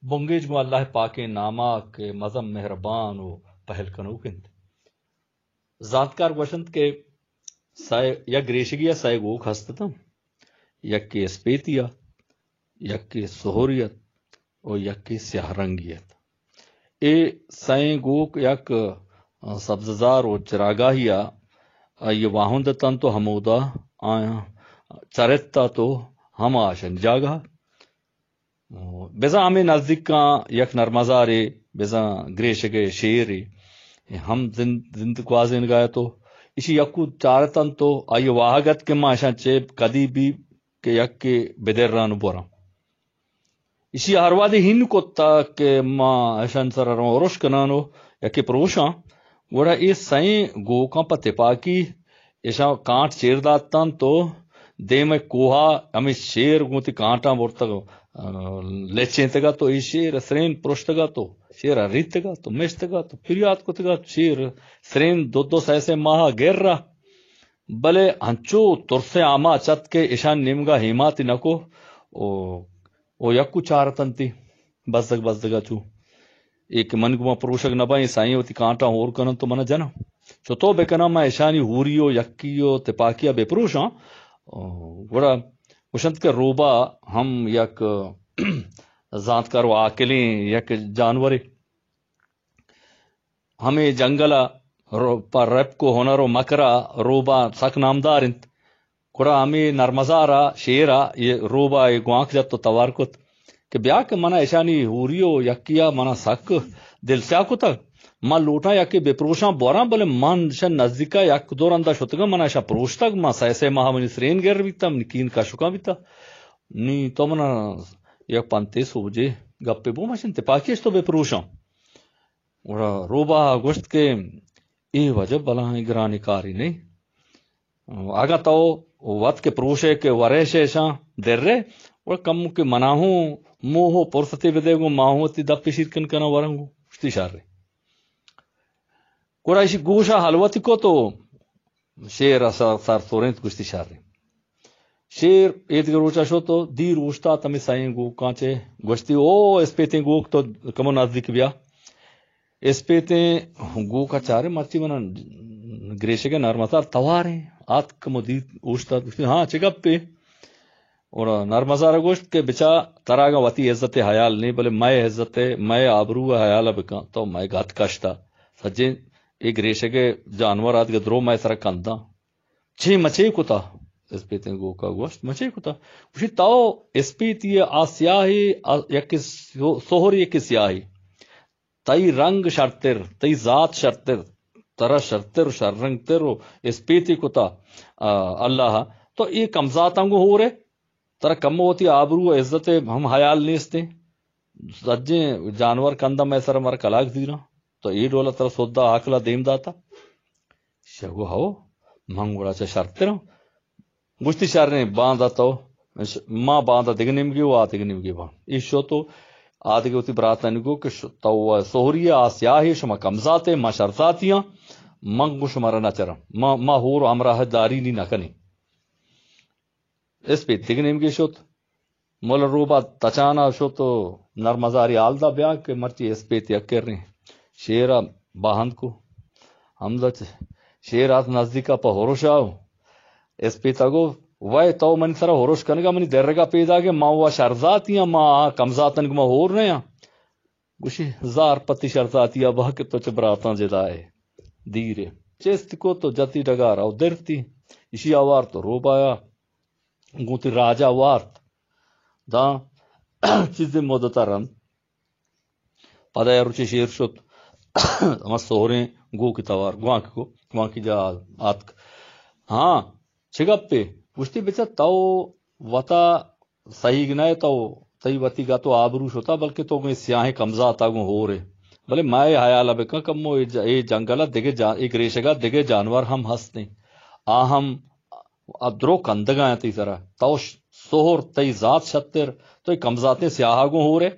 بنگیج گوں اللہ پاکیں ناما کہ مزن مہربان و پہل کنوک انت۔ زانتکار گوشنت کہ سئے، یک گریشگی ء سئے گوک ہست اتاں، یکے اسپیتی ء، یکے سہری ات و یکے سیاہ رنگی ات۔ اے سئیں گوک یک، ء، سبززار و چراگاہی ء آئی ء واہند اتنت و ہمودا آیاں چرتات و ہما اشانی جاگہ۔ بزاں ہمے نزیکاں یک نرمزارے، بزاں گریشگ ء شیرے ہم زند، زند گوازینگا ات و ایشی یکو چارتنت و آئی ء واہگ ات کہ ما اشاں چے کدی بی کہ یکے بدران و براں۔ ایشی ء ہر وہدے ہین کت کہ ما اشانی سرا رواں ارش کنان و یکے پروشاں، گڑا اے سئیں گوکاں پہ تپاکی اشاں کانٹ چیر داتاں تو دیم ء کوہا ہمے شیر گوں وتی کانٹاں برتگ، ء، لچینتگ ات و اے شیر سرین پرشتگ ات و شیر ء ریتگ ات و مشتگ ات و پریات کتگ ات۔ شیر سرین دو دو سئے سئے ماہ گر ء، بلے انچو ترسیں آماچ ات کہ اشان نیمگا ہیماتی نکو او، او یکو چارتنتی بزگ بزگا چو۔ اے کہ من گما پروشگ نباں، اے سائیں وتی کانٹاں ہور کنن تو منا جناں۔ چو تو بکناں، من اشانی ہوری و یکی و تپاکیا بپروشاں۔ او، گڑا گوشنت کہ روبا ہم یک زانتکار و عاقلیں یک جانورے۔ ہمے جنگل ء رو-، پہ رپک و ہنر و مکر ء روباہ سک نامدار انت۔ گڑا ہمے نرمزار ء شیر ء اے روباہ ء گوانک جت و توار کت کہ بیا کہ من ء اشانی ہوری و یکی ء من ء سک دلسیاہ کتگ۔ من لوٹاں یکے بپروشاں بوراں، بلے من اشانی نزیک ء یک دو رند ء شتگاں، من ء اشاں پروشتگ، من سئے سئے ماہ منی سرین گر بیتگ، منی کین کشکاں بیتگ۔ نی تو من ء یک پنتے سوجے گپے بو، من اشانی تپاکی اش تو بپروشاں۔ گڑا روباہ ء گوشت کہ اے وجہ بلاہیں گرانیں کارے نہ انت۔ اگاں تو وت کہ پروشئے کہ ورئے شہ اشاں درئے، گڑا کمو کہ منا ہوں موہ و پرستے بدئے گوں، ما ہوں وتی دپ ء شیرکن کناں وراں گوں۔ گوشتی شر انت۔ گڑا ایشی گوش ء ہلوتی کت و شیر ء سر، سر سرینت، گوشتی شر انت۔ شیر ایدگہ روچ ء شت و دیر اوشتات، ہمے سئیں گوکاں چہ گوشتی، او اسپیتیں گوک، تو کمو نزدیک بیا۔ اسپیتیں گوک ء چارے، مرچی من ء گریشگ ء نرمتر تواریں۔ آتک کمو دیر اوشتات، گوشتی، ہاں، چہ گپے؟ گڑا نرمزار ء گوشت کہ بچا، ترا اگاں وتی عزت ء حیال نی، بلے مئے عزت ء مئے آبرو ء حیال ء بکن، تو مئے گت کشتا۔ سجیں اے گریشگ ء جانور آتک ء درو مئے سرا کنداں۔ چے مچے کتا؟ اسپیتیں گوکا گوشت، مچے کتا؟ گوشی، تو اسپیتی ء آ سیاہی، آ یکے سو-، سہر یکے سیاہی۔ تئی رنگ شرتر، تئی ذات شرتر، ترا شرتر و شررنگ تر و اسپیتی کتا، آ، اللہ ء۔ تو اے کمزاتاں گوں ہورے، ترا کمو وتی آبرو و عزت ء ہم حیال نیستیں۔ سجیں جانور کندہ مئے سر مر کلاک زیراں۔ تو اے ڈولا ترا سودا عقل ء دیم داتا۔ شگو ہو، من گڑا چہ شرتراں۔ گوشتی، شریں، باندا تو، ما باندا دگہ نیمگے و آ دگہ نیمگے باں۔ ایشو تو آ دگہ وتی براتانی گو کہ ش-، تو سہری آ سیاہے، شما کمزاتے، ما شرزاتیاں، من گو شمارا نہ چراں۔ ما، ما ہور و ہمراہ داری نی نہ کنیں۔ اسپیت دگہ نیمگے شت۔ ملا روباہ تچانا شت و نرمزاری حال دا بیا کہ مرچی اسپیت یک کریں۔ شیر ء باہند کو۔ ہمدا چ-، شیر آت نزدیک ء پہ ہرش آو۔ اسپیت ء گو، وئے تو منی سرا ہرش کنگا منی درگا پیداگے، ما وا شرزاتی آں، ما آ کمزاتن گما ہور نہ آں۔ گوشی، زار پتی شرزاتی ء بہ کہ تو چہ براتاں جدا ئے۔ دیرے چست کت و جتی ڈگار ء درتی۔ ایشی ء وارت و روبایا گوں وتی راج ء وارت۔ داں چیزے مدت ء رند۔ پدا یک روچے شیر شت۔ ہما سہریں گوکی توار، گوانکی کو، گوانکی جا آتک۔ ہاں، چہ گپے؟ گوشتی، بچا تو وتا سہیگ نہ ئے، تو تئی وتی گت و آبرو شتا، بلکہ تو گوں اے سیاہیں کمزاتا گوں ہور ئے۔ بلے مئے حیال ء بکن، کمو اے ج-، اے جنگل ء دگہ جا-، اے گریشگ ء دگہ جانور ہم ہست انت۔ آ ہم ء درو کندگاں تئی سرا۔ تو ش-، سہر تئی ذات شتر، تو اے کمزاتیں سیاہ ء گوں ہور ئے۔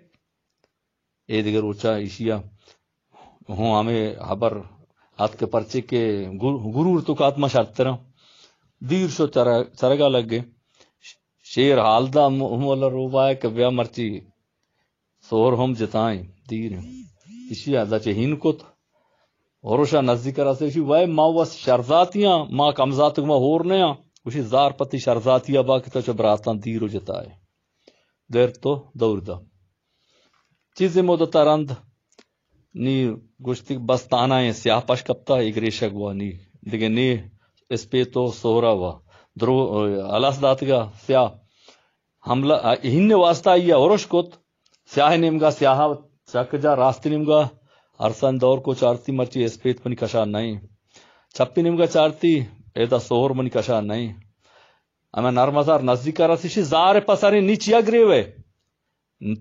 اے دگہ روچا ایشی ء ہوں ہمے ہبر اتک کہ پرچے کہ گر-، گرور تو کات ما شرتراں۔ دیر شو چر-، چرگا لگے۔ ش-، شیر حال دا م-، مولا روباہ کہ بیا مرچی تور ہم جتائیں، دیر ایں۔ ایشی ءَ ادا چہ ہین کت، ہروش ءَ نزیک ءَ رسے، ایشی وئے ما وس شرزاتیاں، ما کمزاتگ ما ہور نیاں۔ ایشی زار پتی شرزاتی ءَ با کہ تو چہ براتاں دیر و جتائے۔ در تو دور دا۔ چیزے مدت ءَ رند نی گوشتی بس تہنا ایں، سیاہ پش کپتا، اے گریشگ وا نی۔ دگہ نی اسپیت و سہرا وا درو ہلاس داتگا سیاہ۔ حملہ، آ، ہن واسطہ آئی ءَ ہرش کت۔ سیاہ نیمگا سیاہ چک جا، راستی نیمگا ارسن دور کو چارتی، مرچی اسپیت منی کشا نئیں۔ چپی نیمگا چارتی، ایدا سہر منی کشا نئیں۔ ہمے نرمزار نزدیک ءَ رسی، شی زار پسریں نی چیا گریوے؟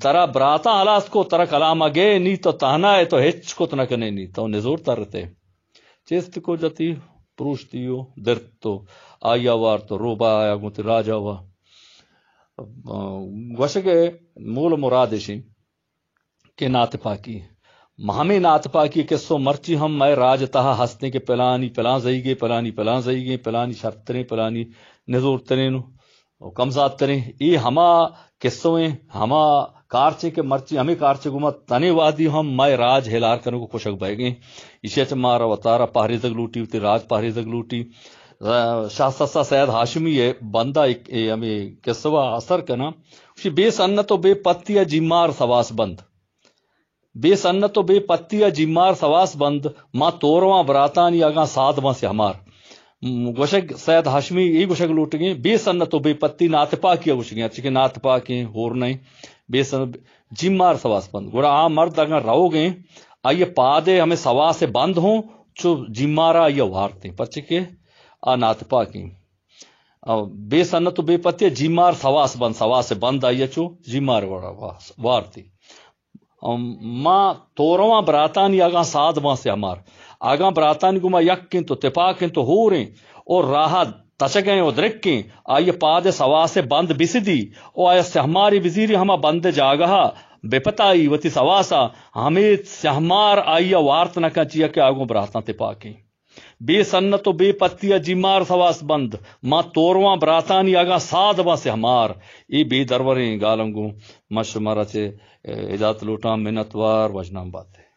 ترا براتاں ہلاس کو، ترا کلام ءَ گے نی، تو تہنا ئے، تو ہچ کت نہ کنے نی، تو نزور ترتے۔ چست کو جتی پروشتی و درت تو آئی ءَ وارت و روباہ ءَ گوں تی راج ءَ وا۔ گوشگ ءِ مول و مراد ایشیں کہ ناتپاکی، ہمے ناتپاکی قصو مرچی ہم مئے راج تہا ہستیں کہ پلانی پلان زئیگے، پلانی پلان زئیگے، پلانی شرتریں، پلانی نزورتریں و کمزاتریں۔ اے ہما قصو ایں، ہما کارچیں کہ مرچی ہمے کارچ گوما تنے وہدی ہم مئے راج ہلار کنگ و کشگ بئیگیں۔ ایشی ءَ چہ مارا وتارا پہریزگ لوٹی، وتی راج پہریزگ لوٹی۔ شاہ سسا سید ہاشمی ءِ بندا اے ہمے قصو ءَ اثر کناں۔ گوشی، بے سنت و بے پتی ءَ جیمار سواس بند۔ بے سنت و بے پتی ءَ جیمار سواس بند، ما تورواں براتانی اگاں ساد باں سیہمار۔ م، گوشگ سید ہاشمی اے گوشگ لوٹگیں، بے سنت و بے پتی ناتپاکی ءَ گوشگیں، ہرچی کہ ناتپاکیں، ہور نئیں، بے سن-، جیمار سواس بند۔ گڑا آ مرد اگاں روگیں، آئی ءِ پاد ءِ ہمے سواس ءِ بند ہوں چو جیمار ءَ آئی ءَ وارتیں، پرچہ کہ آ ناتپاکیں۔ آ، بے سنت و بے پتی ءَ جیمار سواس بند، سواس ءِ بند آئی ءَ چو جیمار ءِ وڑا واس-، وارتی۔ ام، ما تورواں براتانی اگاں ساد باں سیہمار۔ اگاں براتانی گوما یک انت و تپاک انت و ہور انت و راہ ءَ تچگیں و درکیں، آئی ءِ پاد ءِ سواس ءِ بند بسدی و آئی ءَ سیہمارے بزیری، ہما بند ءِ جاگہ ءَ بپتائی وتی سواس ءَ، ہمے سیہمار آئی ءَ وارت نہ کن، چیا کہ آ گوں براتاں تپاکیں۔ بے سنت و بے پتی ءَ جیمار سواس بند، ما تورواں براتانی اگاں ساد باں سیہمار۔ اے بے دروریں گالم گوں ما شمارا چہ، اے، اجازت لوٹاں، منتوار، وژنام بات ئے۔